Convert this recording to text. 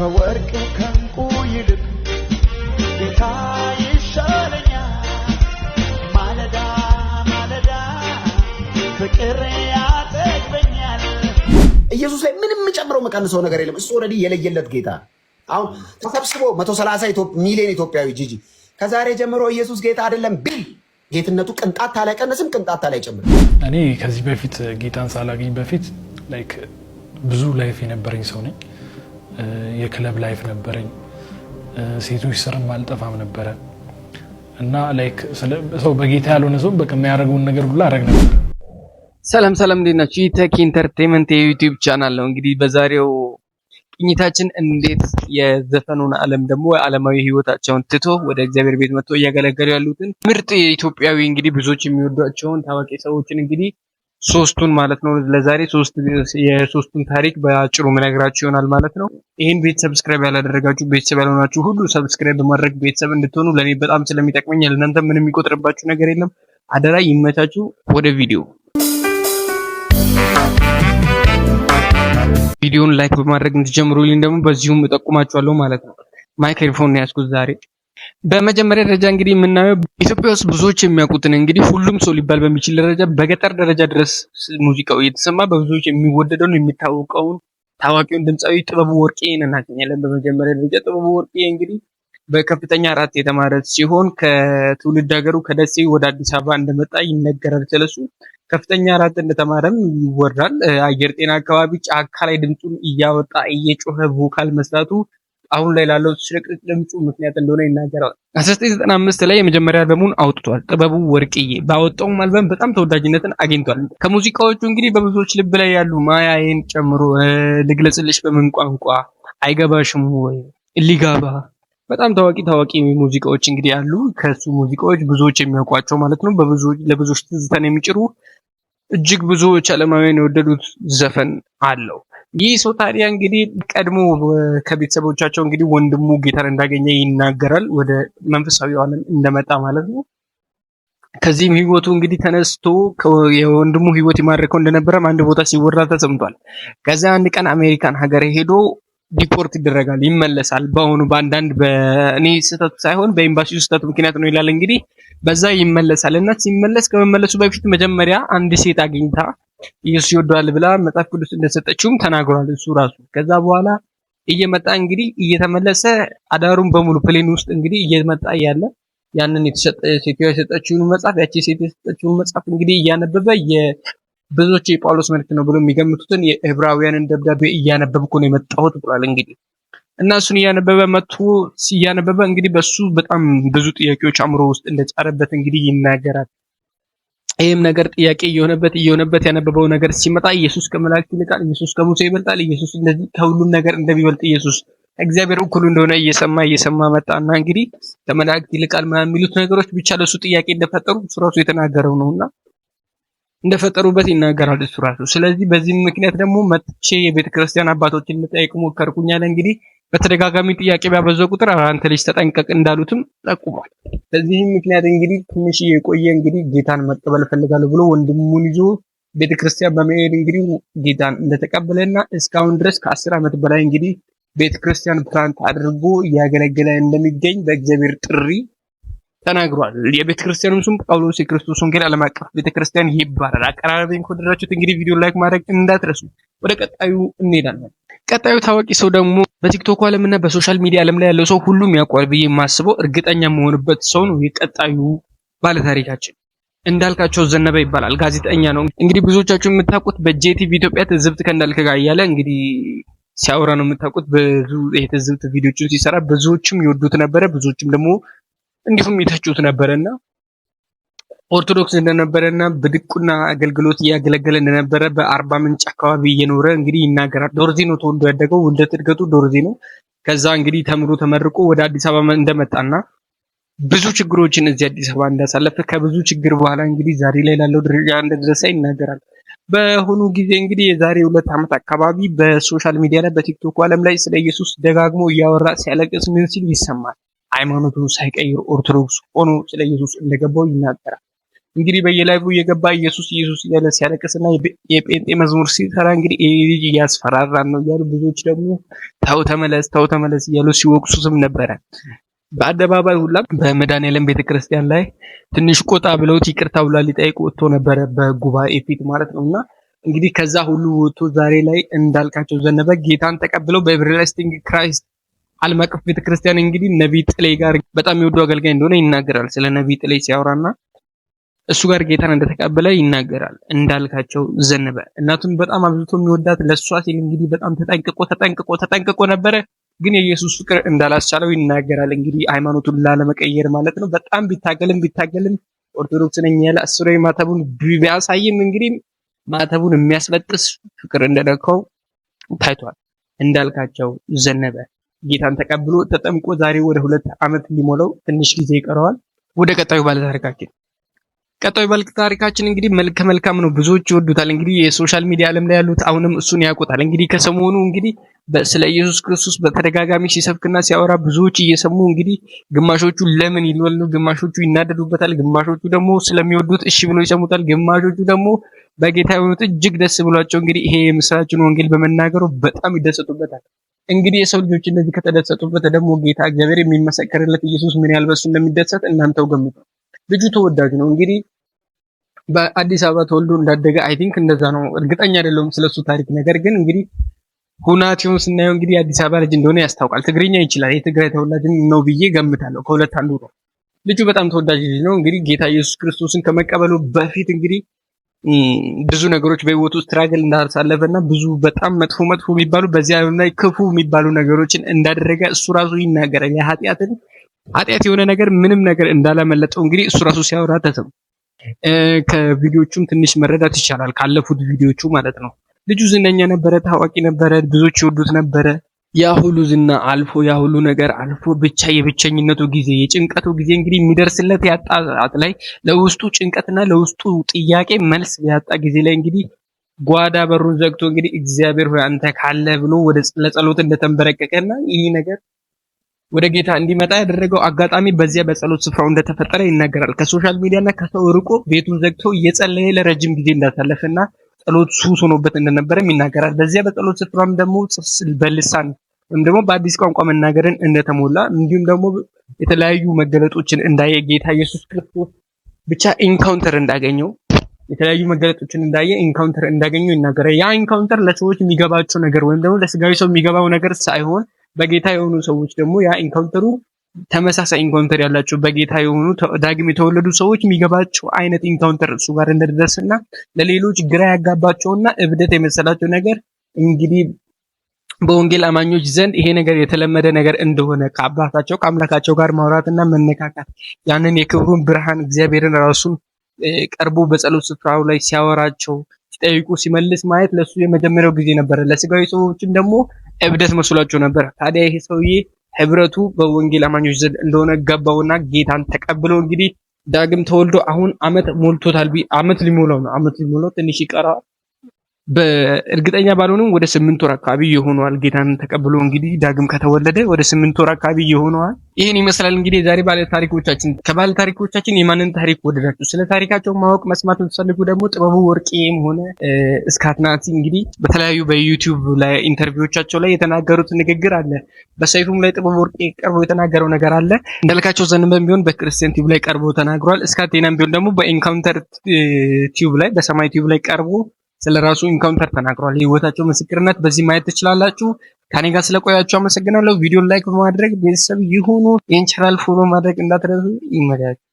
ከወርቅ ከእንቁ ይልቅ ጌታ ይሻለኛል። ማለዳ ማለዳ ፍቅር ያጠግበኛል። ኢየሱስ ላይ ምንም የምጨምረው መቀንሰው ነገር የለም። እሱ already የለየለት ጌታ። አሁን ተሰብስቦ 130 ሚሊዮን ኢትዮጵያዊ ጂጂ ከዛሬ ጀምሮ ኢየሱስ ጌታ አይደለም ቢል ጌትነቱ ቅንጣት አይቀንስም፣ ቅንጣት አይጨምርም። እኔ ከዚህ በፊት ጌታን ሳላገኝ በፊት like ብዙ life የነበረኝ ሰው ነኝ። የክለብ life ነበረኝ። ሴቶች ስርም አልጠፋም ነበረ እና like ሰው በጌታ ያልሆነ ሰው በቃ የሚያደርገውን ነገር ሁሉ አደርግ ነበር። ሰላም ሰላም፣ እንዴት ናችሁ? ይህ ተኪ Entertainment የ YouTube channel ነው። እንግዲህ በዛሬው ቅኝታችን እንዴት የዘፈኑን ዓለም ደግሞ ዓለማዊ ህይወታቸውን ትቶ ወደ እግዚአብሔር ቤት መጥቶ እያገለገሉ ያሉትን ምርጥ የኢትዮጵያዊ እንግዲህ ብዙዎች የሚወዷቸውን ታዋቂ ሰዎችን እንግዲህ ሶስቱን ማለት ነው፣ ለዛሬ ሶስት የሶስቱን ታሪክ በአጭሩ ምነግራችሁ ይሆናል ማለት ነው። ይህን ቤት subscribe ያላደረጋችሁ፣ ቤተሰብ ያልሆናችሁ ሁሉ subscribe በማድረግ ቤተሰብ እንድትሆኑ ለእኔ በጣም ስለሚጠቅመኝ፣ ለእናንተ ምንም የሚቆጥርባችሁ ነገር የለም። አደራ፣ ይመቻችሁ። ወደ ቪዲዮ። ቪዲዮን like በማድረግ እንድትጀምሩልኝ ደግሞ በዚሁም እጠቁማችኋለሁ ማለት ነው። ማይክሮፎን ያዝኩት ዛሬ። በመጀመሪያ ደረጃ እንግዲህ የምናየው ኢትዮጵያ ውስጥ ብዙዎች የሚያውቁትን፣ እንግዲህ ሁሉም ሰው ሊባል በሚችል ደረጃ በገጠር ደረጃ ድረስ ሙዚቃው እየተሰማ በብዙዎች የሚወደደውን፣ የሚታወቀውን ታዋቂውን ድምፃዊ ጥበቡ ወርቅዬን እናገኛለን። በመጀመሪያ ደረጃ ጥበቡ ወርቅዬ እንግዲህ በከፍተኛ አራት የተማረ ሲሆን ከትውልድ ሀገሩ ከደሴ ወደ አዲስ አበባ እንደመጣ ይነገራል። ስለሱ ከፍተኛ አራት እንደተማረም ይወራል። አየር ጤና አካባቢ ጫካ ላይ ድምፁን እያወጣ እየጮኸ vocal መስራቱ አሁን ላይ ላለው ስርቅርቅ ድምፁ ምክንያት እንደሆነ ይናገራል። 1995 ላይ የመጀመሪያ አልበሙን አውጥቷል። ጥበቡ ወርቅዬ ባወጣውም አልበም በጣም ተወዳጅነትን አግኝቷል። ከሙዚቃዎቹ እንግዲህ በብዙዎች ልብ ላይ ያሉ ማያዬን ጨምሮ ልግለጽልሽ በምን ቋንቋ፣ አይገባሽም ወይ፣ ሊጋባ በጣም ታዋቂ ታዋቂ ሙዚቃዎች እንግዲህ አሉ። ከሱ ሙዚቃዎች ብዙዎች የሚያውቋቸው ማለት ነው። በብዙ ለብዙዎች ትዝታን የሚጭሩ፣ እጅግ ብዙዎች ዓለማውያን የወደዱት ዘፈን አለው። ይህ ሰው ታዲያ እንግዲህ ቀድሞ ከቤተሰቦቻቸው እንግዲህ ወንድሙ ጌታን እንዳገኘ ይናገራል። ወደ መንፈሳዊ ዓለም እንደመጣ ማለት ነው። ከዚህም ህይወቱ እንግዲህ ተነስቶ የወንድሙ ህይወት የማረከው እንደነበረም አንድ ቦታ ሲወራ ተሰምቷል። ከዚያ አንድ ቀን አሜሪካን ሀገር ሄዶ deport ይደረጋል፣ ይመለሳል። በአሁኑ በአንዳንድ በእኔ ስህተት ሳይሆን በኤምባሲው ስህተት ምክንያት ነው ይላል። እንግዲህ በዛ ይመለሳል እና ሲመለስ ከመመለሱ በፊት መጀመሪያ አንድ ሴት አግኝታ ኢየሱስ ይወደዋል ብላ መጽሐፍ ቅዱስ እንደሰጠችውም ተናግሯል እሱ ራሱ። ከዛ በኋላ እየመጣ እንግዲህ እየተመለሰ አዳሩን በሙሉ plane ውስጥ እንግዲህ እየመጣ እያለ ያንን የተሰጠ ሴትዮዋ የሰጠችውን መጽሐፍ፣ ያቺ ሴት የሰጠችውን መጽሐፍ እንግዲህ እያነበበ፣ ብዙዎች የጳውሎስ መልእክት ነው ብሎ የሚገምቱትን የዕብራውያንን ደብዳቤ እያነበብኩ ነው የመጣሁት ብሏል። እንግዲህ እና እሱን እያነበበ መጥቶ እያነበበ እንግዲህ በሱ በጣም ብዙ ጥያቄዎች አእምሮ ውስጥ እንደጫረበት እንግዲህ ይናገራል። ይህም ነገር ጥያቄ እየሆነበት እየሆነበት ያነበበው ነገር ሲመጣ ኢየሱስ ከመላእክት ይልቃል፣ ኢየሱስ ከሙሴ ይበልጣል፣ ኢየሱስ እንደዚህ ከሁሉም ነገር እንደሚበልጥ፣ ኢየሱስ እግዚአብሔር እኩል እንደሆነ እየሰማ እየሰማ መጣና እንግዲህ ከመላእክት ይልቃል ምናምን የሚሉት ነገሮች ብቻ ለሱ ጥያቄ እንደፈጠሩ እሱ ራሱ የተናገረው ነውና እንደፈጠሩበት ይናገራል እሱ ራሱ። ስለዚህ በዚህ ምክንያት ደግሞ መጥቼ የቤተ ክርስቲያን አባቶችን ልጠይቅ ሞከርኩኝ አለ። እንግዲህ በተደጋጋሚ ጥያቄ ቢያበዛው ቁጥር አንተ ልጅ ተጠንቀቅ እንዳሉትም ጠቁሟል። በዚህም ምክንያት እንግዲህ ትንሽ የቆየ እንግዲህ ጌታን መቀበል እፈልጋለሁ ብሎ ወንድሙን ይዞ ቤተክርስቲያን በመሄድ እንግዲህ ጌታን እንደተቀበለና እስካሁን ድረስ ከ10 ዓመት በላይ እንግዲህ ቤተክርስቲያን plant አድርጎ እያገለገለ እንደሚገኝ በእግዚአብሔር ጥሪ ተናግሯል። የቤተክርስቲያኑ ስም ጳውሎስ የክርስቶስ ወንጌል ዓለም አቀፍ ቤተክርስቲያን ይባላል። አቀራረቤን ከወደዳችሁት እንግዲህ ቪዲዮ like ማድረግ እንዳትረሱ። ወደ ቀጣዩ እንሄዳለን። ቀጣዩ ታዋቂ ሰው ደግሞ በቲክቶክ ዓለም እና በ social media ዓለም ላይ ያለው ሰው ሁሉም ያውቀዋል ብዬ የማስበው፣ እርግጠኛ የምሆንበት ሰው ነው። የቀጣዩ ባለታሪካችን እንዳልካቸው ዘነበ ይባላል። ጋዜጠኛ ነው። እንግዲህ ብዙዎቻችሁ የምታውቁት በጄቲቪ ኢትዮጵያ ትዝብት ከእንዳልክ ጋር እያለ እንግዲህ ሲያወራ ነው የምታውቁት። ብዙ የትዝብት ቪዲዮችን ሲሰራ ብዙዎችም ይወዱት ነበረ፣ ብዙዎችም ደግሞ እንዲሁም ይተቹት ነበረና ኦርቶዶክስ እንደነበረና በድቁና አገልግሎት እያገለገለ እንደነበረ፣ በአርባ ምንጭ አካባቢ እየኖረ እንግዲህ ይናገራል። ዶርዜ ነው ተወልዶ ያደገው። ውልደት እድገቱ ዶርዜ ነው። ከዛ እንግዲህ ተምሮ ተመርቆ ወደ አዲስ አበባ እንደመጣና ብዙ ችግሮችን እዚህ አዲስ አበባ እንዳሳለፈ፣ ከብዙ ችግር በኋላ እንግዲህ ዛሬ ላይ ላለው ደረጃ እንደደረሰ ይናገራል። በሆኑ ጊዜ እንግዲህ የዛሬ 2 ዓመት አካባቢ በ social media ላይ፣ በቲክቶክ ዓለም ላይ ስለ ኢየሱስ ደጋግሞ እያወራ ሲያለቅስ ምን ሲል ይሰማል። ሃይማኖቱን ሳይቀይር ኦርቶዶክስ ሆኖ ስለ ኢየሱስ እንደገባው ይናገራል። እንግዲህ በየ live እየገባ ኢየሱስ ኢየሱስ እያለ ሲያለቅስና የጴንጤ መዝሙር ሲሰራ እንግዲህ ይህ ልጅ እያስፈራራን ነው እያሉ ብዙዎች ደግሞ ተው ተመለስ፣ ተው ተመለስ እያሉ ሲወቅሱትም ነበረ። በአደባባይ ሁላ በመድኃኔዓለም ቤተክርስቲያን ላይ ትንሽ ቆጣ ብለውት ይቅርታ ብላ ሊጠይቅ ወጥቶ ነበረ፣ በጉባኤ ፊት ማለት ነው። እና እንግዲህ ከዛ ሁሉ ወጥቶ ዛሬ ላይ እንዳልካቸው ዘነበ ጌታን ተቀብለው በ Everlasting Christ ዓለም አቀፍ ቤተክርስቲያን እንግዲህ ነቢይ ጥሌ ጋር በጣም የሚወዱ አገልጋይ እንደሆነ ይናገራል። ስለ ነቢይ ጥሌ ሲያወራና እሱ ጋር ጌታን እንደተቀበለ ይናገራል። እንዳልካቸው ዘነበ እናቱን በጣም አብዝቶ የሚወዳት ለእሷ ሲል እንግዲህ በጣም ተጠንቅቆ ተጠንቅቆ ተጠንቅቆ ነበረ። ግን የኢየሱስ ፍቅር እንዳላስቻለው ይናገራል። እንግዲህ ሃይማኖቱን ላለመቀየር ማለት ነው። በጣም ቢታገልም ቢታገልም ኦርቶዶክስ ነኝ ያለ አስሬ ማተቡን ቢያሳይም እንግዲህ ማተቡን የሚያስበጥስ ፍቅር እንደነካው ታይቷል። እንዳልካቸው ዘነበ ጌታን ተቀብሎ ተጠምቆ ዛሬ ወደ 2 ዓመት ሊሞላው ትንሽ ጊዜ ይቀረዋል። ወደ ቀጣዩ ባለታሪካችን ቀጣዩ ባለ ታሪካችን እንግዲህ መልከ መልካም ነው፣ ብዙዎች ይወዱታል። እንግዲህ የ social media ዓለም ላይ ያሉት አሁንም እሱን ያውቁታል። እንግዲህ ከሰሞኑ እንግዲህ ስለ ኢየሱስ ክርስቶስ በተደጋጋሚ ሲሰብክና ሲያወራ ብዙዎች እየሰሙ እንግዲህ ግማሾቹ ለምን ይላሉ፣ ግማሾቹ ይናደዱበታል፣ ግማሾቹ ደግሞ ስለሚወዱት እሺ ብሎ ይሰሙታል፣ ግማሾቹ ደግሞ በጌታ የሆኑት እጅግ ደስ ብሏቸው እንግዲህ ይሄ የምስራችን ወንጌል በመናገሩ በጣም ይደሰቱበታል። እንግዲህ የሰው ልጆች እንደዚህ ከተደሰቱበት ደግሞ ጌታ እግዚአብሔር የሚመሰከርለት ኢየሱስ ምን ያህል በሱ እንደሚደሰት እናንተው ገምቱ። ልጁ ተወዳጅ ነው። እንግዲህ በአዲስ አበባ ተወልዶ እንዳደገ I think እንደዛ ነው፣ እርግጠኛ አይደለሁም ስለሱ ታሪክ። ነገር ግን እንግዲህ ሁናቴውን ስናየው እንግዲህ የአዲስ አበባ ልጅ እንደሆነ ያስታውቃል። ትግርኛ ይችላል፣ የትግራይ ተወላጅ ነው ብዬ ገምታለሁ። ከሁለት አንዱ ነው። ልጁ በጣም ተወዳጅ ልጅ ነው። እንግዲህ ጌታ ኢየሱስ ክርስቶስን ከመቀበሉ በፊት እንግዲህ ብዙ ነገሮች በህይወቱ struggle እንዳሳለፈና ብዙ በጣም መጥፎ መጥፎ የሚባሉ በዚህ ዓለም ላይ ክፉ የሚባሉ ነገሮችን እንዳደረገ እሱ ራሱ ይናገራል። የኃጢአትን ኃጢአት የሆነ ነገር ምንም ነገር እንዳላመለጠው እንግዲህ እሱ ራሱ ሲያወራ ተሰማ። ከቪዲዮቹም ትንሽ መረዳት ይቻላል፣ ካለፉት ቪዲዮቹ ማለት ነው። ልጁ ዝነኛ ነበረ፣ ታዋቂ ነበረ፣ ብዙዎች ይወዱት ነበረ። ያ ሁሉ ዝና አልፎ ያ ሁሉ ነገር አልፎ ብቻ የብቸኝነቱ ጊዜ የጭንቀቱ ጊዜ እንግዲህ የሚደርስለት ያጣ ሰዓት ላይ ለውስጡ ጭንቀትና ለውስጡ ጥያቄ መልስ ያጣ ጊዜ ላይ እንግዲህ ጓዳ በሩን ዘግቶ እንግዲህ እግዚአብሔር ሆይ አንተ ካለ ብሎ ወደ ለጸሎት እንደተንበረከከና ይህ ነገር ወደ ጌታ እንዲመጣ ያደረገው አጋጣሚ በዚያ በጸሎት ስፍራው እንደተፈጠረ ይናገራል። ከ social media እና ከሰው ርቆ ቤቱን ዘግቶ እየጸለየ ለረጅም ጊዜ እንዳሳለፈና ጸሎት ሱስ ሆኖበት እንደነበረም ይናገራል። በዚያ በጸሎት ስፍራም ደግሞ በልሳን ወይም ደግሞ በአዲስ ቋንቋ መናገርን እንደተሞላ እንዲሁም ደግሞ የተለያዩ መገለጦችን እንዳየ ጌታ ኢየሱስ ክርስቶስ ብቻ encounter እንዳገኘው የተለያዩ መገለጦችን እንዳየ encounter እንዳገኘው ይናገራል። ያ encounter ለሰዎች የሚገባቸው ነገር ወይም ደግሞ ለስጋዊ ሰው የሚገባው ነገር ሳይሆን በጌታ የሆኑ ሰዎች ደግሞ ያ encounter ኡ ተመሳሳይ encounter ያላቸው በጌታ የሆኑ ዳግም የተወለዱ ሰዎች የሚገባቸው አይነት encounter እሱ ጋር እንደደረሰና ለሌሎች ግራ ያጋባቸውና እብደት የመሰላቸው ነገር እንግዲህ በወንጌል አማኞች ዘንድ ይሄ ነገር የተለመደ ነገር እንደሆነ ከአባታቸው ከአምላካቸው ጋር ማውራትና መነካካት ያንን የክብሩን ብርሃን እግዚአብሔርን ራሱን ቀርቦ በጸሎት ስፍራው ላይ ሲያወራቸው ሲጠይቁ ሲመልስ ማየት ለሱ የመጀመሪያው ጊዜ ነበረ። ለስጋዊ ሰዎችም ደግሞ እብደት መስሏቸው ነበር። ታዲያ ይሄ ሰውዬ ህብረቱ በወንጌል አማኞች ዘንድ እንደሆነ ገባውና ጌታን ተቀብሎ እንግዲህ ዳግም ተወልዶ አሁን አመት ሞልቶታል። አመት ሊሞላው ነው። አመት ሊሞላው ትንሽ ይቀረዋል። በእርግጠኛ ባልሆንም ወደ 8 ወር አካባቢ ይሆነዋል። ጌታን ተቀብሎ እንግዲህ ዳግም ከተወለደ ወደ 8 ወር አካባቢ ይሆነዋል። ይህን ይመስላል እንግዲህ የዛሬ ባለ ታሪኮቻችን። ከባለ ታሪኮቻችን የማንን ታሪክ ወደዳችሁ? ስለ ታሪካቸው ማወቅ መስማት የምትፈልጉ ደግሞ ጥበቡ ወርቄም ሆነ እስካትናቲ እንግዲህ በተለያዩ በዩቲዩብ ላይ interview ዎቻቸው ላይ የተናገሩት ንግግር አለ። በሰይፉም ላይ ጥበቡ ወርቄ ቀርቦ የተናገረው ነገር አለ። እንዳልካቸው ዘነበም ቢሆን በክርስቲያን ቲዩብ ላይ ቀርቦ ተናግሯል። እስካቴናም ቢሆን ደግሞ በ Encounter ቲዩብ ላይ በሰማይ ቲዩብ ላይ ቀርቦ ስለራሱ encounter ተናግሯል። የህይወታቸው ምስክርነት በዚህ ማየት ትችላላችሁ። ከኔ ጋር ስለቆያችሁ አመሰግናለሁ። ቪዲዮን like በማድረግ ቤተሰብ ይሁኑ። ይህን channel follow ማድረግ እንዳትረሱ። ይመቻችሁ።